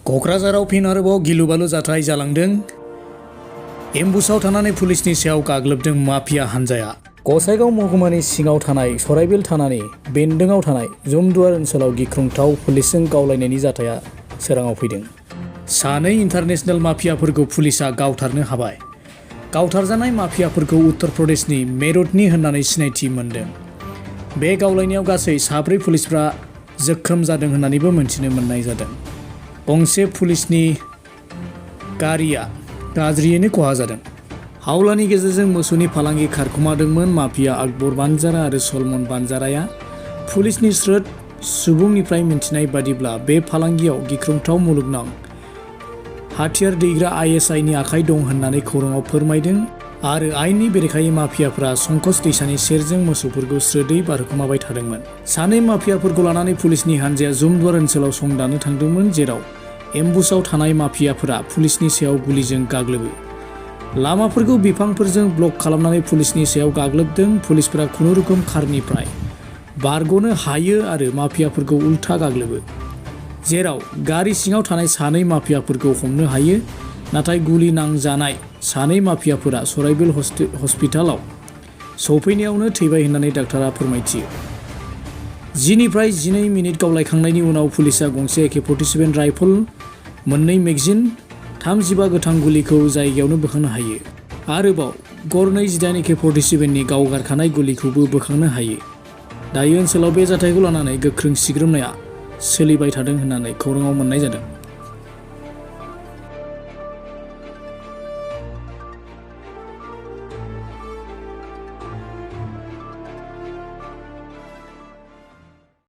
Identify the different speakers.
Speaker 1: क'क्राझाराव फिन आरोबाव गिलु-बालु जाथाय जालांदों। एम्बुसआव थानानै पुलिसनि सायाव गाग्लोबदों माफिया हानजाया। गसाइगाव महकुमानि सिङाव थानाय सराइबिल थानानि बेन्दोंआव थानाय जमदुवार ओनसोलाव गिख्रंथाव पुलिसजों गावलायनायनि जाथाया सोराङाव फैदों। सानै इन्टारनेशनेल माफियाफोरखौ पुलिसआ गावथारनो हाबाय। गावथारजानाय माफियाफोरखौ उत्तर प्रदेशनि मेरठनि होननानै सिनायथि मोन्दों। बे गावलायनायाव गासै 4 पुलिसफ्रा जोखोम जादों होननानैबो मिन्थिनो मोननाय जादों। गंसे पुलिसनि गारिया गाज्रियैनो खहा जादों। हावलानि गेजेरजों मोसौनि फालांगि खारखुमादोंमोन माफिया अकबर बानजारा आरो सलमन बानजाराया। पुलिसनि स्रोत सुबुंनिफ्राय मिन्थिनाय बादिब्ला बे फालांगियाव गिख्रंथाव मुलुगनां हाथियार दैग्रा ISIनि आखाइ दं होननानै खौराङाव फोरमायदों आरो आयेननि बेरेखायै माफियाफ्रा संकस दैसानि सेरजों मोसौफोरखौ स्रोदै बारहोखुमाबाय थादोंमोन। सानै माफियाफोरखौ लानानै पुलिसनि हानजाया जमदुवार ओनसोलाव संदाननो थांदोंमोन, जेराव एम्बुसआव थानाय माफियाफोरा पुलिसनि सायाव गुलिजों गाग्लोबो। लामाफोरखौ बिफांफोरजों ब्लक खालामनानै पुलिसनि सायाव गाग्लोबदों। पुलिसफोरा खुनुरुखुम खारनिफ्राय बारग'नो हायो आरो माफियाफोरखौ उल्था गाग्लोबो, जेराव गारि सिङाव थानाय सानै माफियाफोरखौ हमनो हायो। नाथाय गुलि नांजानाय सानै माफियाफोरा सराइबिल हस्पिटालाव सौफैनायावनो थैबाय होननानै डाक्टारा फोरमायथियो। 10 निफ्राय 12 मिनिट गावलायखांनायनि उनाव पुलिसआ गंसे AK-47 राइफल, 2 मेगजिन, 35 गोथां गुलिखौ जायगायावनो बोखांनो हायो। आरोबाव गरनै 18 AK-47नि गावगारखानाय गुलिखौबो बोखांनो हायो। दायो ओनसोलाव बे जाथायखौ लानानै गोख्रों सिग्रोमनाया सोलिबाय थादों होननानै खौराङाव मोननाय जादों।